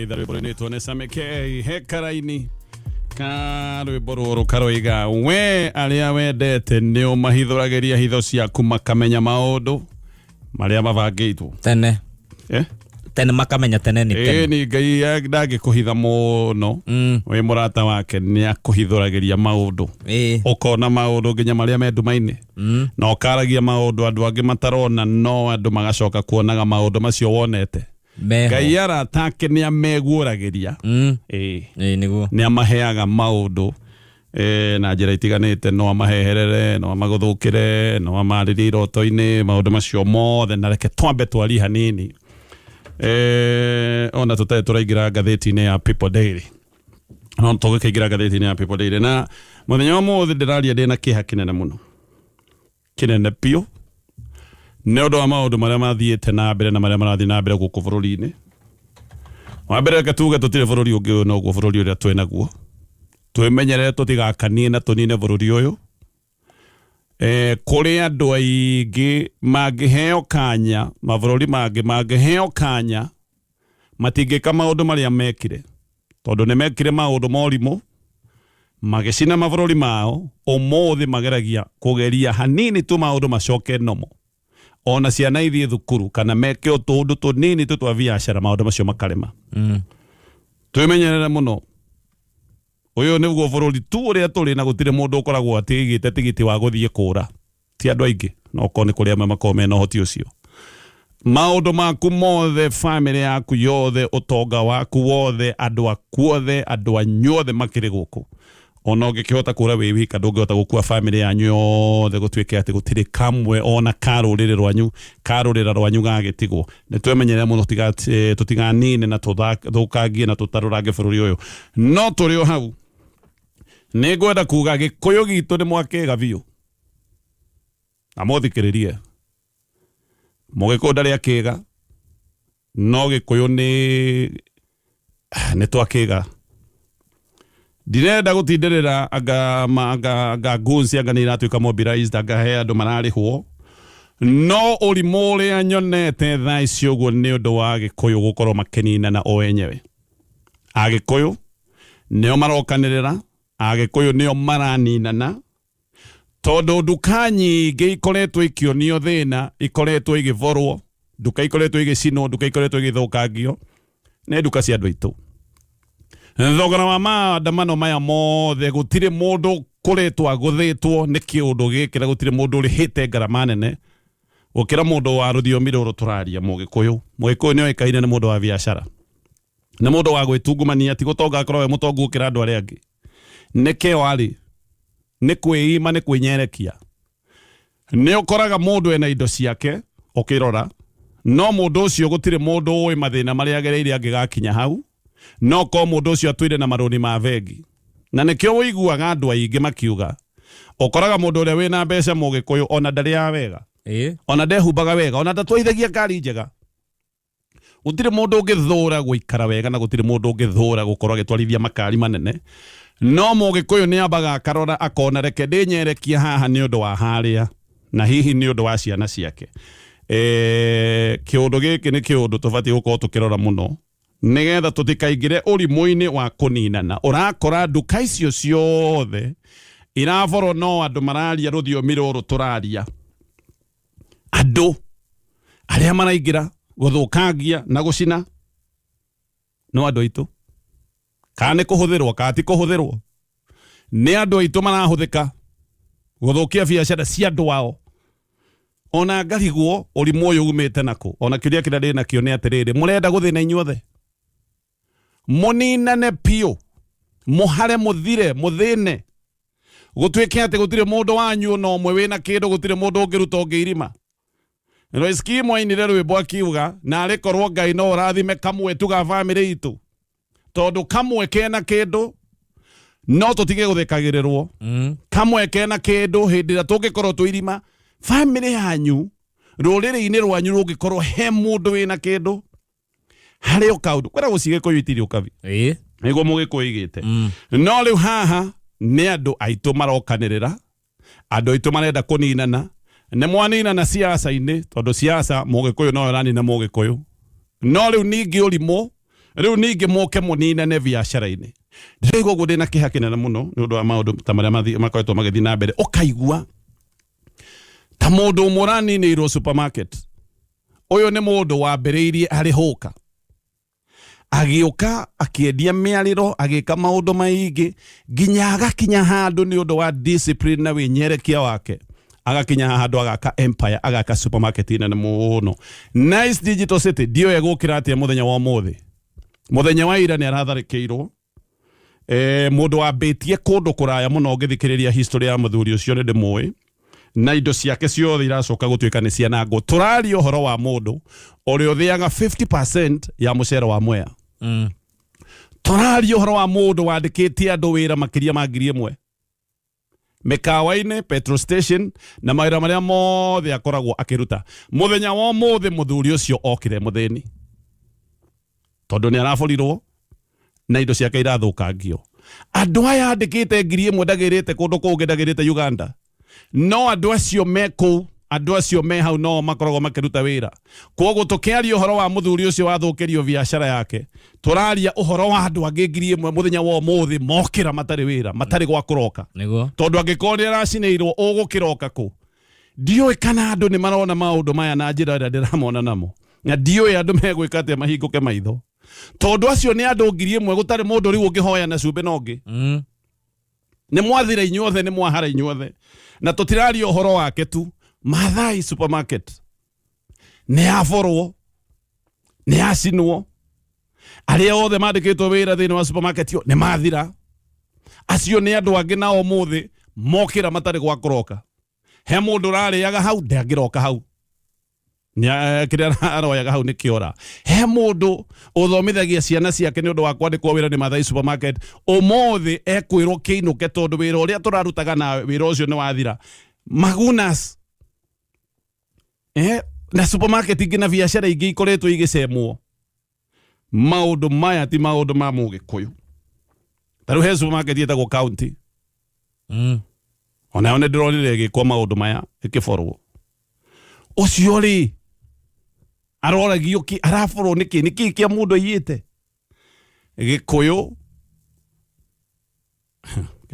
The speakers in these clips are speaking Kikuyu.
Rwĩmbo rũinĩtwo nĩ Sammy K he karaini ka rwĩmbo rũrũ karoiga we arĩa wendete nĩ ũmahithũragĩria hitho ciaku makamenya maũndũ marĩa mabangĩtwo. Tene. Eh? Tene makamenya tene nĩ tene. Ĩĩ ni Ngai ndangĩkũhitha mũno. Wĩ mũrata wake nĩ akũhithũragĩria maũndũ. Ũkona maũndũ nginya marĩa me nduma-inĩ. Na ũkaragia maũndũ andũ angĩ matarona no andũ magacoka kuonaga maũndũ macio wonete. Meho. Ngai arata ake nĩ ameguũragĩria. Ĩĩ. Ĩĩ nĩguo. Nĩ amaheaga maũndũ na njĩra itiganĩte, no amaheherere, no amagũthũkĩre, no amarĩrie iroto-inĩ, maũndũ macio mothe. Na reke twambe twarie hanini ona tũtarĩ tũraingĩra ngathĩti-inĩ ya People Daily, no tũgĩkĩingĩra ngathĩti-inĩ ya People Daily. Na mũthenya wa ũmũthĩ ndĩraria ndĩna kĩeha kĩnene mũno, kĩnene biũ, nĩ ũndũ wa maũndũ marĩa mathiĩte na mbere na marĩa marathiĩ na mbere gũkũ bũrũri-inĩ. Wa mbere reke tuge tũtirĩ bũrũri ũngĩ ũyũ noguo bũrũri ũrĩa twĩ naguo. Twĩmenyerere tũtigakanie na tũnine bũrũri ũyũ. Kũrĩ andũ aingĩ mangĩheo kanya, mabũrũri mangĩ mangĩheo kanya, matingĩka maũndũ marĩa mekire, tondũ nĩ mekire maũndũ ma ũrimũ, magĩcina mabũrũri mao. Ũmũthĩ mageragia kũgeria hanini tu maũndũ macoke nomo, ona ciana ithiĩ thukuru kana meke o tũũndũ tũnini tu twa biacara, maũndũ macio makarema. Twĩmenyerere mũno, ũyũ nĩguo bũrũri tu ũrĩa tũrĩ na gũtirĩ mũndũ ũkoragwo atigĩte tigiti wa gũthiĩ kũra, ti andũ aingĩ, no korwo nĩ kũrĩ amwe makoragwo mena ũhoti ũcio. Maũndũ maku mothe, bamĩrĩ yaku yothe, ũtonga waku wothe, andũ aku othe, andũ anyu othe makĩrĩ gũkũ. Ona ũngĩkĩhota kũra wĩ wika, ndũngĩhota gũkua bamĩrĩ yanyu yothe, gũtuĩke atĩ gũtirĩ kamwe ona ka rũrĩrĩ rwanyu, ka rũrĩra rwanyu gagĩtigwo. Nĩ twemenyerera mũno tũtiganine na tũthũkangie na tũtarũrange bũrũri ũyũ. No tũrĩ o hau, nĩ ngwenda kuga Gĩkũyũ gitũ nĩ mwakĩga biũ. Na mũthikĩrĩrie, Mũgĩkũyũ ndarĩ akĩga, no Gĩkũyũ nĩ twakĩga. Ndirenda gũtindĩrĩra anga anga anga goons anga nĩ iratuĩka mobilized, anga he andũ mararĩhwo, no ũrimũ ũrĩa nyonete thaa ici ũguo nĩ ũndũ wa Gĩkũyũ gũkorwo makĩninana o enyewe. Agĩkũyũ nĩo marokanĩrĩra, Agĩkũyũ nĩo maraninana, tondũ nduka nyingĩ ikoretwo ikĩonio thĩna, ikoretwo igĩborwo, nduka ikoretwo igĩcinwo, nduka ikoretwo igĩthũkangio nĩ nduka cia andũ aitũ. Thogora wa maandamano maya mothe, gũtirĩ mũndũ ũkoretwo agũthĩtwo nĩ kĩũndũ gĩkĩ, na gũtirĩ mũndũ ũrĩhĩte ngarama nene gũkĩra mũndũ wa rũthiomi rũrũ tũraria, Mũgĩkũyũ. Mũgĩkũyũ nĩ oĩkaine nĩ mũndũ wa biacara, nĩ mũndũ wa gwĩtungumania, ti gũtonga akorwo we mũtongu gũkĩra andũ arĩa angĩ. Nĩkĩo arĩ nĩ kwĩima, nĩ kwĩnyerekia. Nĩ ũkoraga mũndũ ena indo ciake ũkĩrora, no mũndũ ũcio gũtirĩ mũndũ ũĩ mathĩna marĩa agereire angĩgakinya hau. No korwo mũndũ ũcio atũire na marũni ma bengi. Na nĩkĩo ũiguaga andũ aingĩ makiuga, ũkoraga mũndũ ũrĩa wĩna mbeca Mũgĩkũyũ ona ndarĩaga wega, ona ndehumbaga wega, ona ndatwarithagia ngari njega. Gũtirĩ mũndũ ũngĩthũra gũikara wega na gũtirĩ mũndũ ũngĩthũra gũkorwo agĩtwarithia makari manene, no Mũgĩkũyũ nĩ ambaga akarora akona reke ndĩnyerekie haha nĩ ũndũ wa harĩa na hihi nĩ ũndũ wa ciana ciake. Kĩũndũ gĩkĩ nĩ kĩũndũ tũbatiĩ gũkorwo tũkĩrora mũno nĩgetha tũtikaingĩre ũrimũ-inĩ wa kũninana. Ũrakora nduka icio ciothe iraborwo no andũ mararia rũthiomi rũrũ tũraria, andũ arĩa maraingĩra gũthũkangia na gũcina no andũ aitũ. Kana nĩ kũhũthĩrwo kana ti kũhũthĩrwo, nĩ andũ aitũ marahũthĩka gũthũkia biacara cia andũ ao. Ona ngarigwo ũrimũ ũyũ umĩte nakũ. Ona kĩũria kĩrĩa ndĩ nakĩo nĩ atĩrĩrĩ, mũrenda gũthĩna inyuothe, mũninane biũ, mũhare, mũthire, mũthĩne, gũtuĩke atĩ gũtirĩ mũndũ wanyu ona ũmwe wĩna kĩndũ, gũtirĩ mũndũ ũngĩruta ũngĩ irima. Royce Kim ainire rwĩmbo akiuga narĩ korwo Ngai no ũrathime kamwe tu ga bamĩrĩ itũ, tondũ kamwe kena kĩndũ no tũtige gũthekagĩrĩrwo. Kamwe kena kĩndũ hĩndĩ ĩrĩa tũngĩkorwo twĩ irima, bamĩrĩ yanyu, rũrĩrĩ-inĩ rwanyu rũngĩkorwo he mũndũ wĩna kĩndũ harĩ o kaũndũ, kwĩra gũcigĩkũyũ itirĩ ũkabi. Nĩguo Mũgĩkũyũ igĩte. No rĩu haha nĩ andũ aitũ marokanĩrĩra, andũ aitũ marenda kũninana. Nĩ mwaninana siasa-inĩ, tondũ siasa Mũgĩkũyũ no ũranina Mũgĩkũyũ. No rĩu ningĩ ũrimũ Rĩu ningĩ mũke mũninane biacara-inĩ. Ndĩraigua ũguo ndĩna kĩeha kĩnene mũno nĩ ũndũ wa maũndũ ta marĩa makoretwo magĩthiĩ na mbere. Ũkaigua ta mũndũ ũmwe ũraninĩirwo supermarket. Ũyũ nĩ mũndũ wambĩrĩirie arĩ hũka. Agĩũka akĩendia mĩarĩro, agĩka maũndũ maingĩ nginya agakinya handũ nĩ ũndũ wa discipline na wĩnyerekia wake. Agakinya handũ agaka empire, agaka supermarket nene mũno. Nice Digital City, ndiũĩ egũkĩra atĩa mũthenya wa ũmũthĩ. Mũthenya wa ira nĩ aratharĩkĩirwo. Mũndũ wambĩtie kũndũ kũraya mũno ngĩthikĩrĩria history ya mũthuri ũcio nĩ ndĩmũĩ, na indo ciake ciothe iracoka gũtuĩka nĩ cianangwo. Tũraria ũhoro wa mũndũ ũrĩa ũthĩaga 50% ya mũcere wa Mwea. Tũraria ũhoro wa mũndũ wandĩkĩtie andũ wĩra makĩria ma 1,000 mĩkawa-inĩ, petrol station na mawĩra marĩa mothe akoragwo akĩruta. Mũthenya wa ũmũthĩ mũthuri ũcio okire mũthĩni tondũ nĩ araborirwo na indo ciake irathũkangio. Andũ aya andĩkĩte 1,000 ndagĩrĩte kũndũ kũngĩ, ndagĩrĩte Uganda. No andũ acio me kũu, andũ acio me hau no makoragwo makĩruta wĩra. Kwoguo tũkĩaria ũhoro wa mũthuri ũcio wathũkĩrio biacara yake, tũraria ũhoro wa andũ angĩ 1,000 mũthenya wa ũmũthĩ mokĩra matarĩ wĩra, matarĩ gwa kũroka. Tondũ angĩkorwo nĩ aracinĩirwo ũgũkĩroka kũ? Ndiũĩ kana andũ nĩ marona maũndũ maya na njĩra ĩrĩa ndĩramona namo. Na ndiũĩ andũ megwĩka atĩa mahingũke maitho. Tondũ acio nĩ andũ 1,000 gũtarĩ mũndũ rĩu ũngĩhoya na cumbĩ na ũngĩ. Nĩ mwathira inyuothe, nĩ mwahara inyuothe. Na tũtiraria ũhoro wake tu. Maathai supermarket nĩ yaborwo, nĩ yacinwo. Arĩa othe mandĩkĩtwo wĩra thĩinĩ wa supermarket ĩyo nĩ mathira. Acio nĩ andũ angĩ nao ũmũthĩ mokĩra matarĩ gwa kũroka. He mũndũ ũrarĩaga hau ndangĩroka hau. Kĩrĩa aroyaga hau nĩ kĩora. He mũndũ ũthomithagia ciana ciake nĩ ũndũ wa kwandĩkwo wĩra nĩ Maathai supermarket, ũmũthĩ ekwĩrwo kĩinũke tondũ wĩra ũrĩa tũrarutaga nawe wĩra ũcio nĩ wathira. Magunas. Na supermarket ingĩ na biacara ingĩ ikoretwo igĩcemwo. Maũndũ maya ti maũndũ ma mũgĩkũyũ. Ta rĩu he supermarket ĩtagwo County. Onayo nĩ ndĩronire ĩgĩkwo maũndũ maya ĩkĩborwo. Ũcio rĩ aroragio kĩ, araborwo nĩkĩ? Nĩkĩ kĩa mũndũ aiyĩte? Gĩkũyũ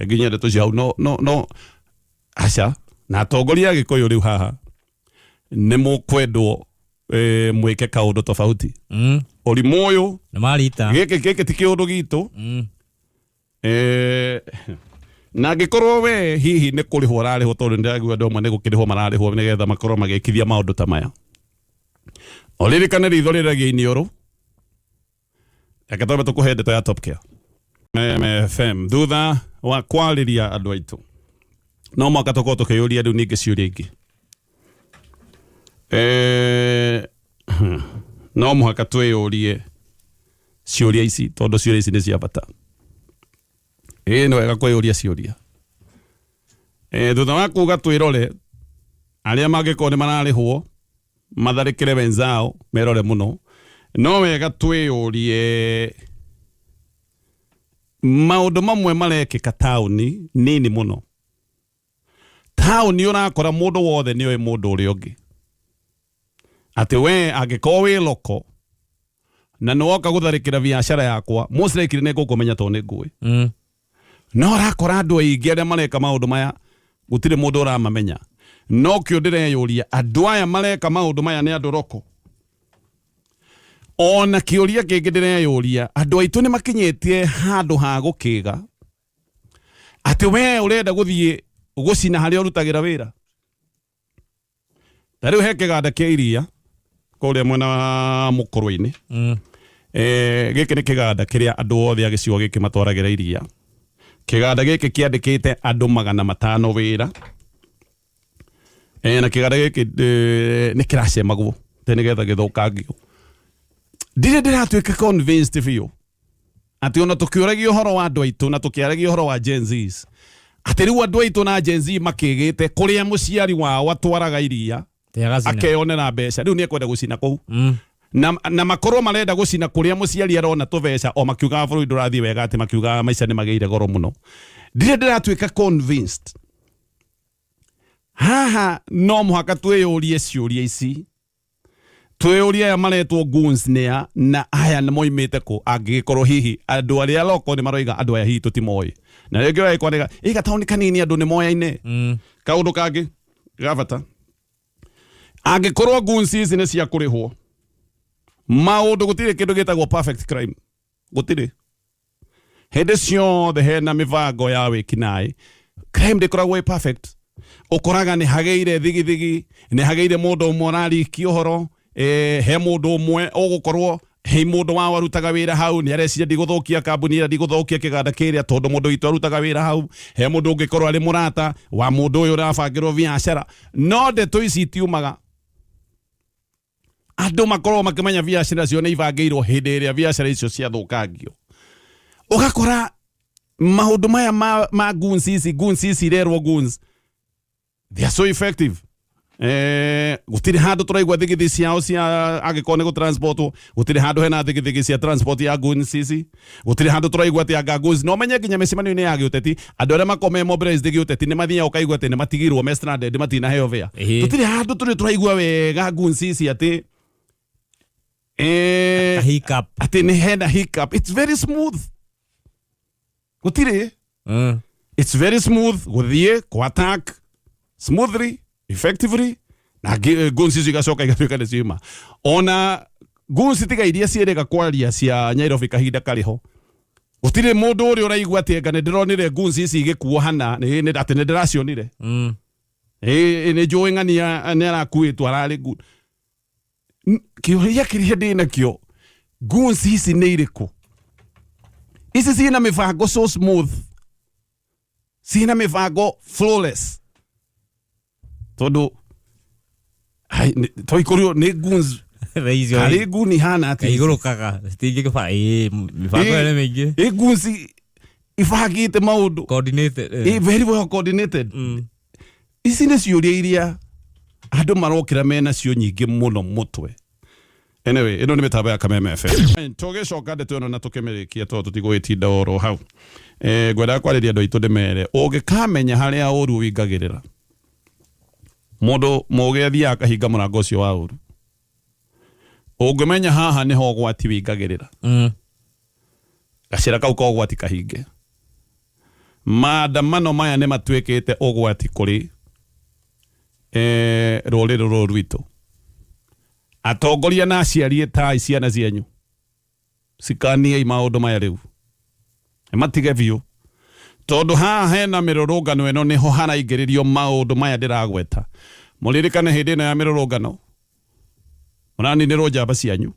nginya ndeto cia hau no no no aca. Na atongoria a Gĩkũyũ rĩu haha nĩ mũkwendwo mwĩke kaũndũ tofauti. Ũrimũ ũyũ nĩ marita. Gĩkĩ ti kĩũndũ gitũ. Na angĩkorwo we hihi nĩ kũrĩhwo ũrarĩhwo, tondũ nĩndĩraigua andũ amwe nĩ gũkĩrĩhwo mararĩhwo nĩgetha makorwo magĩkithia maũndũ ta maya. Ũririkane ritho rĩragia iniũrũ. Reke twambe tũkũhe ndeto ya Top Care. MFM thutha wa kwarĩria andũ aitũ no mwaka tũkorwo tũkĩyũria rĩu ningĩ ciũria ingĩ. No mũhaka twĩyũrie ciũria ici tondũ ciũria ici nĩ cia bata. Nĩ wega kwĩyũria ciũria. Thutha wa kuga twĩrore arĩa mangĩkorwo nĩ mararĩhwo matharĩkĩre wenzao merore mũno, no wega twĩyũrie maũndũ mamwe marekĩka taũni nini mũno. Taũni ũrakora mũndũ wothe nĩoĩ mũndũ ũrĩa ũngĩ. Atĩ we angĩkorwo wĩ loko na nĩwoka gũtharĩkĩra biacara yakwa, most likely nĩ ngũkũmenya tondũ nĩ ngũĩ. No ũrakora andũ aingĩ arĩa mareka maũndũ maya gũtirĩ mũndũ ũramamenya. No kĩo ndĩreyũria andũ aya mareka maũndũ maya nĩ andũ roko. Ona kĩũria kĩngĩ ndĩreyũria andũ aitũ nĩ makinyĩtie handũ ha gũkĩga atĩ we ũrenda gũthiĩ gũcina harĩa ũrutagĩra wĩra. Ta rĩu he kĩganda kĩa iria kũrĩa mwena wa Mũkũrwe-inĩ. Gĩkĩ nĩ kĩganda kĩrĩa andũ othe a gĩcigo gĩkĩ matwaragĩra iria. Kĩganda gĩkĩ kĩandĩkĩte andũ 500 wĩra. Na kĩganda gĩkĩ nĩ kĩracemagwo atĩ nĩgetha gĩthũkangio. Ndirĩ ndĩratuĩka convinced biũ atĩ ona tũkĩũragia ũhoro wa andũ aitũ na tũkĩaragia ũhoro wa Gen Zs, atĩ rĩu andũ aitũ na Gen Z makĩgĩte kũrĩa mũciari wao atwaraga iria akeyonera mbeca, rĩu nĩ ekwenda gũcina kũu. Na makorwo marenda gũcina kũrĩa mũciari arona tũbeca, o makiugaga bũrũri ndũrathiĩ wega, atĩ makiugaga maica nĩ magĩire goro mũno. Ndirĩ ndĩratuĩka convinced. Haha no mũhaka twĩyũrie ciũria ici. Twĩũrie aya maretwo goons nĩ a na aya nĩ moimĩte kũ angĩgĩkorwo hihi andũ arĩa loko nĩ maroiga andũ aya hihi tũtimoĩ na rĩngĩ ũragĩkwanĩga ĩ gataũni kanini andũ nĩ moyaine. Kaũndũ kangĩ ga bata, angĩkorwo goons ici nĩ cia kũrĩhwo maũndũ, gũtirĩ kĩndũ gĩtagwo perfect crime, gũtirĩ. Hĩndĩ ciothe hena mĩbango ya wĩkinaĩ, crime ndĩkoragwo ĩ perfect. Ũkoraga nĩ hagĩire thigithigi, nĩ hagĩire mũndũ ũmwe ũrarikia ũhoro, he mũndũ ũmwe ũgũkorwo he mũndũ wao arutaga wĩra hau, nĩ areciria ndigũthũkia kambuni ĩrĩa, ndigũthũkia kĩganda kĩrĩa tondũ mũndũ witũ arutaga wĩra hau. He mũndũ ũngĩkorwo arĩ mũrata wa mũndũ ũyũ ũrabangĩrwo biacara, no ndeto ici itiumaga. Andũ makoragwo makĩmenya biacara cio nĩ ibangĩirwo hĩndĩ ĩrĩa biacara icio ciathũkangio. Ũgakora maũndũ maya ma goons ici, goons ici irerwo goons, they are so effective. Gũtirĩ handũ tũraigua thigithi ciao cia angĩkorwo nĩ gũtransportwo, gũtirĩ handũ hena thigithigi cia transport ya goons ici, gũtirĩ handũ tũraigua atĩ anga goons. No menye nginya mĩcemanio-inĩ ya gĩũteti, andũ arĩa makoragwo me mobilized gĩũteti nĩ mathiaga ũkaigua atĩ nĩ matigirwo me stranded, matinaheo fare. Tũtirĩ handũ tũrĩ tũraigua wega goons ici atĩ hiccup. Atĩ nĩ hena hiccup. It's very smooth, gũtirĩ. It's very smooth gũthiĩ kũ attack smoothly, effectively, na guns icio igacoka igatuĩka nĩ ciuma. Ona guns tiga iria ciĩrĩga kwaria cia Nairobi kahinda karĩ ho, gũtirĩ mũndũ ũrĩa ũraigua atĩ anga nĩ ndĩronire guns ici igĩkuo hana, atĩ nĩ ndĩracionire. Nĩ njũĩ ng'ania nĩ arakuĩtwo ararĩ gu. Kĩũria kĩrĩa ndĩ nakĩo, guns ici nĩ irĩkũ? Ici ciĩna mĩbango so smooth, ciĩna mĩbango flawless, tondũ toikũrio nĩ guns karĩ nguni hana atĩ Igũrũkaga citingĩgĩba ĩĩ mĩbango ĩyo nĩ mĩingĩ. Ĩ guns ibangĩte maũndũ coordinated. Very well coordinated. Ici nĩ ciũria iria andũ marokĩra mena cio nyingĩ mũno mũtwe. Anyway, ĩno nĩ mĩtambo ya Kameme FM. Tũgĩcoka ndeto ĩno na tũkĩmĩrĩkia tondũ tũtigũgĩtinda oro hau, ngwendaga kwarĩria andũ aitũ ndĩmere ũngĩkamenya harĩa ũru ũingagĩrĩra, mũndũ mũgĩ athiaga akahinga mũrango ũcio wa ũru. Ũngĩmenya haha nĩho ũgwati wĩingagĩrĩra, gacĩra kau ka ũgwati kahinge. Maandamano maya nĩ matuĩkĩte ũgwati kũrĩ rũrĩrĩ rũrũ rwitũ. Atongoria na aciari, ĩtai ciana cianyu, cikaniei maũndũ maya rĩu matige biũ, tondũ haha hena mĩrũrũngano ĩno nĩho haraingĩrĩrio maũndũ maya ndĩragweta. Mũririkane hĩndĩ ĩno ya mĩrũrũngano mũraninĩrwo njamba cianyu,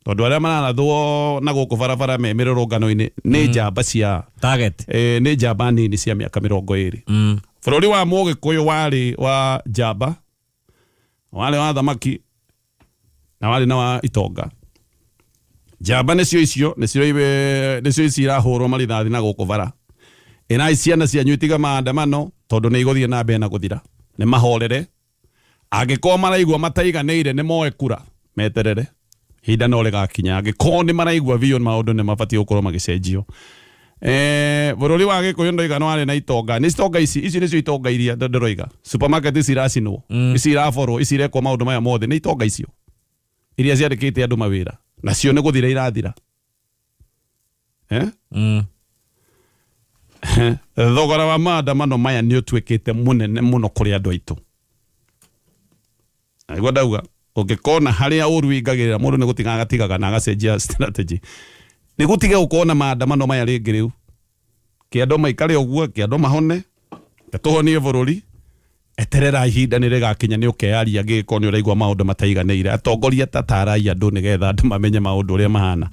tondũ arĩa mararathwo na gũkũ barabara me mĩrũrũngano-inĩ nĩ njamba cia target. Nĩ njamba nini cia mĩaka 20. Bũrũri wa Mũgĩkũyũ warĩ wa njamba, warĩ wa thamaki na warĩ na wa itonga. Njamba nĩcio icio, nĩcio ici irahũrwo marithathi na gũkũ bara. Ĩrai ciana cianyu itiga maandamano tondũ nĩ igũthiĩ na mbere na gũthira. Nĩ mahorere, angĩkorwo maraigua mataiganĩire nĩ moe kura, meterere ihinda no rĩgakinya. Angĩkorwo nĩ maraigua biũ maũndũ nĩ mabatiĩ gũkorwo magĩcenjio. Bũrũri wa Gĩkũyũ ndoiga nĩ warĩ na itonga, nĩ itonga ici, ici nĩcio itonga iria ndĩroiga, supermarket ici iracinwo, ici iraborwo, ici irekwo maũndũ maya mothe, nĩ itonga icio iria ciandĩkĩte andũ mawĩra, nacio nĩ gũthira irathira. Thogora wa maandamano maya nĩ ũtuĩkĩte mũnene mũno kũrĩ andũ aitũ. Nĩguo ndauga ũngĩkona harĩa ũru wĩingagĩrĩra, mũndũ nĩ gũtiga agatigaga na agacenjia strategy. Nĩ gũtige gũkorwo na maandamano maya rĩngĩ rĩu, kĩ andũ maikare ũguo, kĩ andũ mahone, tũhonie bũrũri. Eterera ihinda nĩ rĩgakinya, nĩ ũkeyaria angĩgĩkorwo nĩ ũraigua maũndũ mataiganĩire. Atongoria tatarai andũ nĩgetha andũ mamenye maũndũ ũrĩa mahana.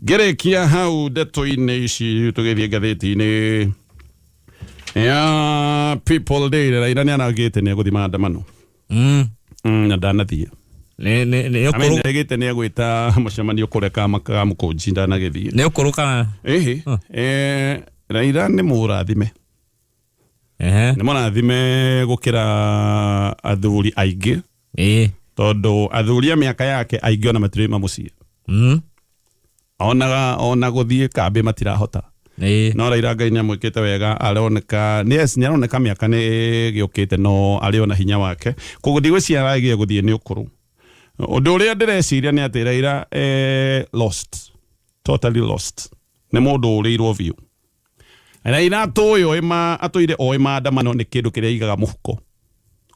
Ngĩrĩkia hau ndeto-inĩ ici, tũgĩthiĩ ngathĩti-inĩ ya People Daily. Raila nĩ aragĩte nĩ egũthiĩ maandamano. Na ndanathiĩ. Nĩ I mean, ũkũrũ. Nĩaregete nĩ egwĩta mũcemanio kũrĩa Kamũkũnji, ndanagĩthiĩ. Nĩ ũkũrũ kana? Ĩhĩ. Raila nĩ mũrathime. Nĩ mũrathime gũkĩra athuri aingĩ, tondũ athuri a mĩaka yake aingĩ ona matirĩ mũciĩ. Onaga ona gũthiĩ kambĩ matirahota. No Raila Ngai nĩ amwĩkĩte wega, aroneka yes, nĩ aroneka mĩaka nĩ ĩgĩũkĩte no arĩ ona hinya wake, koguo ndigwĩciria arageria gũthiĩ nĩ ũkũrũ. Ũndũ ũrĩa ndĩreciria nĩ atĩ Raila lost, totally lost, nĩ mũndũ ũrĩirwo biũ. Raila atũĩ oĩ ma atũire oĩ maandamano nĩ kĩndũ kĩrĩa aigaga mũhuko,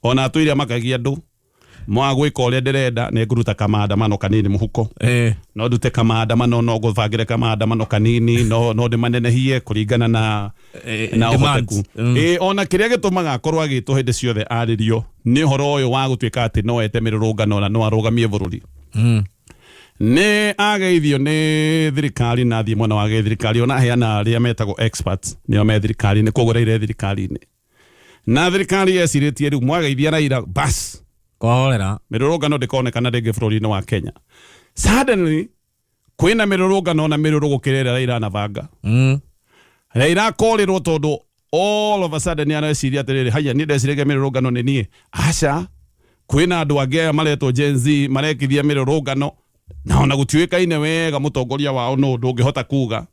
ona atũire amakagia andũ mwaga gwĩka ũrĩa ndĩrenda nĩ ngũruta kamaandamano kanini mũhuko. No ndute kamaandamano, no ngũbangĩre kamaandamano kanini, no ndĩmanenehie kũringana na na demands. ũhoteku. Ona kĩrĩa gĩtũmaga akorwo agĩtwo hĩndĩ ciothe arĩrio nĩ ũhoro ũyũ wa gũtuĩka atĩ no ete mĩrũrũngano na no arũgamie bũrũri. Nĩ ageithio nĩ thirikari na athiĩ mwena wa gĩthirikari, ona aheana arĩa metagwo experts nĩo me thirikari-inĩ, koguo Raila e thirikari-inĩ, na thirikari yecirĩtie rĩu mwageithia Raila bas kwahorera, mĩrũrũngano ndĩkonekana rĩngĩ bũrũri-inĩ wa Kenya. Suddenly kwĩna mĩrũrũngano na mĩrũrũ gũkĩra ĩrĩa Raila anabanga. Raila akorĩrwo tondũ all of a sudden nĩ areciria atĩrĩrĩ, haya, niĩ ndeciragia mĩrũrũngano nĩ niĩ, aca, kwĩna andũ angĩ aya maretwo Gen Z marekithia mĩrũrũngano, na ona gũtiũĩkaine wega mũtongoria wao nũ, ndũngĩhota kuga.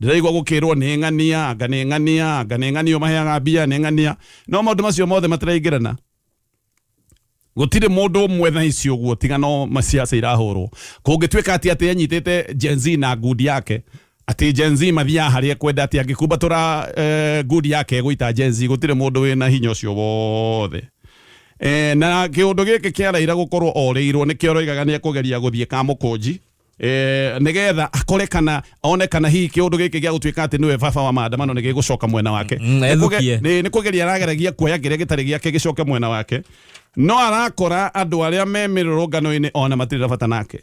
Ndĩraigua gũkĩrwo nĩ ng'ania, anga nĩ ng'ania, anga nĩ ng'ania ũmaheaga mbia, nĩ ng'ania, no maũndũ macio mothe matiraingĩrana. Gũtirĩ mũndũ ũmwe thaa ici ũguo tiga no maciaca irahũrwo. Kũngĩtuĩka atĩ anyitĩte Gen Z na ngundi yake, atĩ Gen Z mathiaga harĩa ekwenda, atĩ angĩkumbatũra ngundi yake ĩgũita Gen Z, gũtirĩ mũndũ wĩna hinya ũcio wothe. Na kĩũndũ gĩkĩ kĩa Raila gũkorwo orĩirwo nĩkĩo aroigaga nĩ ekũgeria gũthiĩ Kamũkũnji, nĩgetha akore kana one kana hihi kĩũndũ gĩkĩ gĩa gũtuĩka atĩ nĩwe baba wa maandamano nĩ gĩgũcoka mwena wake. Ethukie. Nĩ kũgeria arageragia kuoya kĩrĩa gĩtarĩ gĩake gĩcoke mwena wake, no arakora andũ arĩa me mĩrũrũngano-inĩ ona matirĩ na bata nake.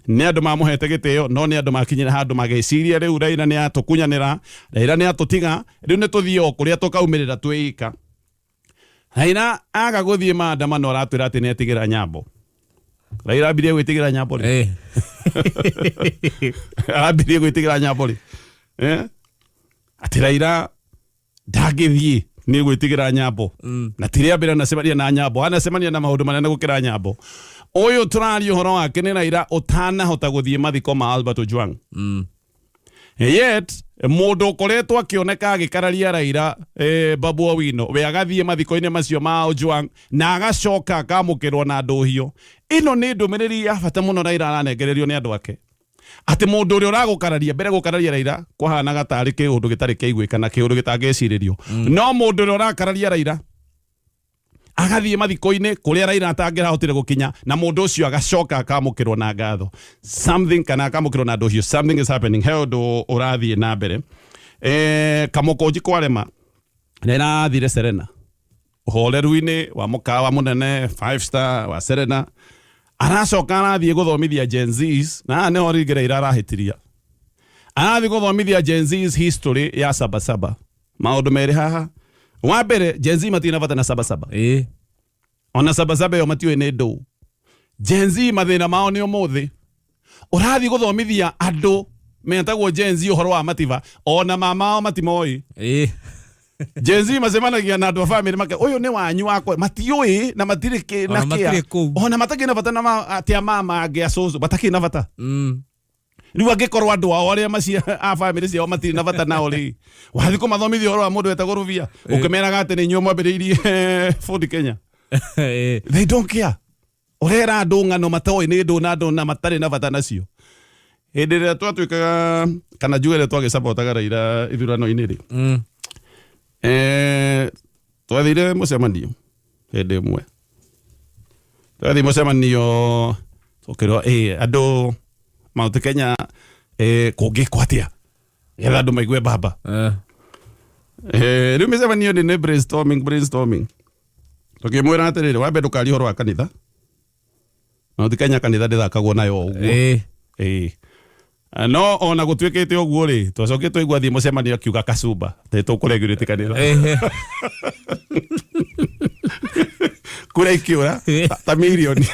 Nĩ andũ mamũhete gĩtĩo, no nĩ andũ makinyire handũ magĩciria rĩu Raila nĩ atũkunyanĩra, Raila nĩ atũtiga, rĩu nĩ tũthiĩ o kũrĩa tũkaumĩrĩra twĩika. Raila aga gũthiĩ maandamano aratwĩra atĩ nĩ etigĩra nyambo. Raila ambirie gwĩtigĩra nyambo rĩ? Arambirie gwĩtigĩra nyambo rĩ? Atĩ Raila ndangĩthiĩ nĩ gwĩtigĩra nyambo. Na ti rĩa mbere anacemania na nyambo, anacemania na maũndũ manene gũkĩra nyambo. Ũyũ tũraria ũhoro wake nĩ Raila ũtanahota gũthiĩ mathiko ma Albert Ojwang. Yet mũndũ ũkoretwo akĩoneka agĩkararia Raila, Babu Owino, we agathiĩ mathiko-inĩ macio ma Ojwang na agacoka akamũkĩrwo na ndũhio. Ĩno nĩ ndũmĩrĩri ya bata mũno Raila aranengererio nĩ andũ ake, atĩ mũndũ ũrĩa ũragũkararia mbere gũkararia Raila kwahanaga tarĩ kĩũndũ gĩtarĩ kĩaiguĩka na kĩũndũ gĩtangĩcirĩrio, no mũndũ ũrĩa ũrakararia Raila agathiĩ mathiko-inĩ kũrĩa Raila atangĩrahotire gũkinya, na mũndũ ũcio agacoka akamũkĩrwo na ngatho something kana akamũkĩrwo na ndũhiũ. Something is happening, he ũndũ ũrathiĩ na mbere. Kamũkũnji kwarema Raila athire Serena ũhoreru-inĩ wa mũkawa mũnene five star wa Serena, aracoka arathiĩ gũthomithia Gen Zs, na haha nĩho rĩngĩ Raila arahĩtiria. Arathiĩ gũthomithia Gen Zs history ya Sabasaba. Maũndũ merĩ haha. Wa mbere, Gen Z matirĩ na bata na Sabasaba. Ona Sabasaba ĩyo matiũĩ nĩ ndũ. Gen Z mathĩna mao nĩ ũmũthĩ. Ũrathiĩ gũthomithia andũ metagwo Gen Z ũhoro wa Matiba, ona mama ao matimoĩ. Gen Z macemanagia na andũ a family make, ũyũ nĩ wanyu wakwa, matiũĩ na matirĩ kĩ na Ona kĩa. matirĩ kũu. Ona matakĩrĩ na bata na atĩ a mama angĩ a cũcũ matakĩrĩ na bata. Rĩu angĩkorwo andũ ao arĩa macia a family ciao matirĩ na bata nao rĩ, wathiĩ kũmathomithia ũhoro wa mũndũ wetagwo Rũbia ũkĩmeraga atĩ nĩ inyuĩ mwambĩrĩirie Ford Kenya. They don't care. Ũrera andũ ng'ano matoĩ nĩ ndũ na andũ na matarĩ na bata nacio. Hĩndĩ ĩrĩa twatuĩkaga kana njuge ĩrĩa twagĩcabotaga Raila ithurano-inĩ rĩ, twathire mũcemanio hĩndĩ ĩmwe, twathiĩ mũcemanio tũkĩrwo andũ Mount Kenya, kũngĩkwo atĩa getha andũ maigue baba. Rĩu mĩcemanio nĩ brainstorming, tũkĩmwĩra atĩrĩrĩ, wambe ndũkarie ũhoro wa kanitha. Mount Kenya kanitha ndĩthakagwo nayo ũguo. No ona gũtuĩkĩte ũguo rĩ, twacokire twaigua athiĩ mũcemanio akiuga Kasumba atĩ tũkũregurĩte kanitha. Kura ikĩũra ta mirioni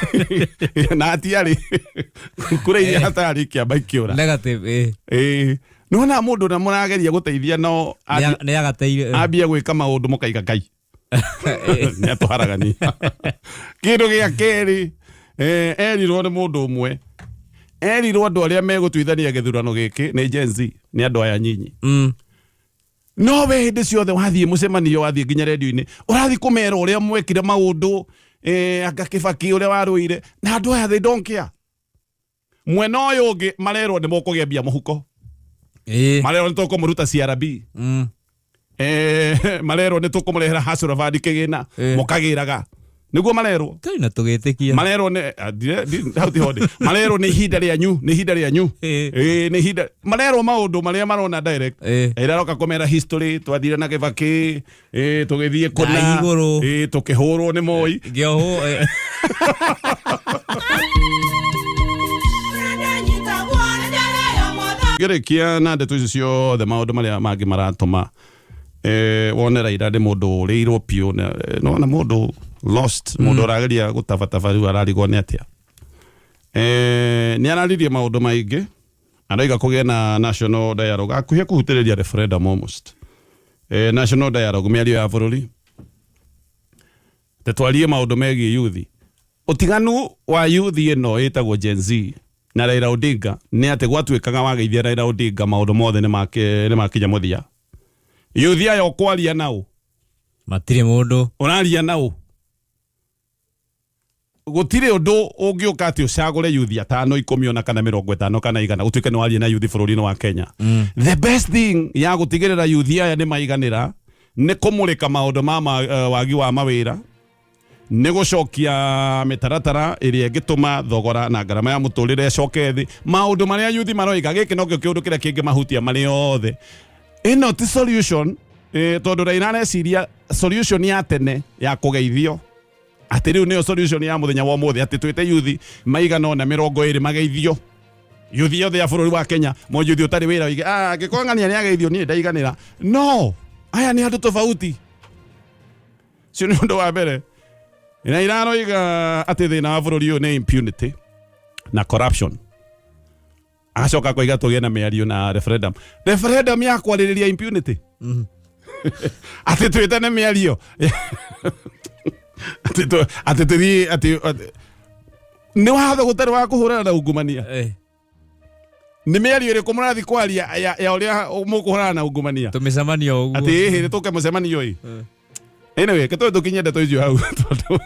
na atiarĩ kura iria hatarĩ ikĩamba ikĩũra. Negative. Nĩwona mũndũ ũrĩa mũrageria gũteithia no Nĩ agateire. Ambie gwĩka maũndũ mũkaiga Ngai nĩ atũharagania. Kĩndũ gĩa kerĩ, erirwo nĩ mũndũ ũmwe, erirwo andũ arĩa megũtuithania gĩthurano gĩkĩ nĩ Gen Z, nĩ andũ aya nyinyi. No we hĩndĩ ciothe wathiĩ mũcemanio, wathiĩ nginya redio-inĩ, ũrathiĩ kũmera ũrĩa mwekire maũndũ. Anga Kibaki ũrĩa warũire na andũ aya, they don't care. Mwena ũyũ ũngĩ marerwo nĩ mũkũgĩa mbia mũhuko. Marerwo nĩ tũkũmũruta CRB. Marerwo nĩ tũkũmũrehera Hustler Fund kĩgĩna. Mũkagĩraga nĩguo marerwo. Kai na tũgĩtĩkia. Marerwo nĩ ah, hau tiho ndĩ. Marerwo nĩ ihinda rĩanyu, nĩ ihinda rĩanyu. Nĩ ihinda marerwo maũndũ marĩa marona direct. Ĩrĩa aroka kũmera history, twathire na Kibaki, tũgĩthiĩ kũna. Na igũrũ. Tũkĩhũrwo nĩ Moi. Ngĩohwo. Ngĩrĩkia na ndeto icio ciothe, maũndũ marĩa mangĩ maratũma wone Raila nĩ mũndũ ũrĩirwo biũ, nĩwona mũndũ lost, mũndũ ũrageria gũtabataba rĩu ararigwo nĩ atĩa. Nĩ araririe maũndũ maingĩ, araiga kũgĩe na national dialogue, akuhĩ kũhutĩrĩria referendum almost. National dialogue, mĩario ya bũrũri, tũtwarie maũndũ megiĩ yuthi. Ũtiganu wa yuthi ĩno ĩtagwo Gen Z na Raila Odinga nĩ atĩ gwatuĩkaga wageithia Raila Odinga, maũndũ mothe nĩ makinya mũthia. Yuthi aya ũkwaria nao, Matirĩ mũndũ. Ũraria nao, gũtirĩ ũndũ ũngĩũka atĩ ũcagũre yuthi atano, 10, ona kana 50 kana 100, gũtuĩke nĩ waria na yuthi bũrũri-inĩ wa Kenya. The best thing ya gũtigĩrĩra yuthi aya nĩ maiganĩra nĩ kũmũrĩka maũndũ ma wagi wa mawĩra, nĩ gũcokia mĩtaratara ĩrĩa ĩngĩtũma thogora na ngarama ya mũtũrĩre ĩcoke thĩ, maũndũ marĩa yuthi maroiga. Gĩkĩ nokĩo kĩũndũ kĩrĩa kĩngĩmahutia marĩ othe. Ĩno ti solution, tondũ Raila areciria solution ya tene ya kũgeithio atĩ rĩu nĩyo solution ya mũthenya wa ũmũthĩ, atĩ twĩte yuthi maigana ũna 20 mageithio, yuthi yothe ya bũrũri wa Kenya, mũyuthi ũtarĩ wĩra oige, "Ah, angĩkorwo ng'ania nĩ ageithio, niĩ ndaiganĩra." No aya nĩ andũ tofauti. Cio nĩ ũndũ wa mbere. Na iraroiga atĩ thĩna wa bũrũri ũyũ nĩ impunity na corruption. Agacoka koiga tũgĩe na mĩario na referendum, referendum ya kwarĩrĩria impunity, atĩ twĩtane mĩario, atĩ tũthiĩ atĩ nĩ watho gũtarĩ wa kũhũrana na ungumania. Nĩ mĩario ĩrĩkũ mũrathiĩ kwaria ya ũrĩa mũkũhũrana na ungumania? Tũmĩcemanio ũguo. Atĩ ĩhĩ nĩ tũke mũcemanio ĩ. Anyway, ke tũkinye ndeto icio hau tondũ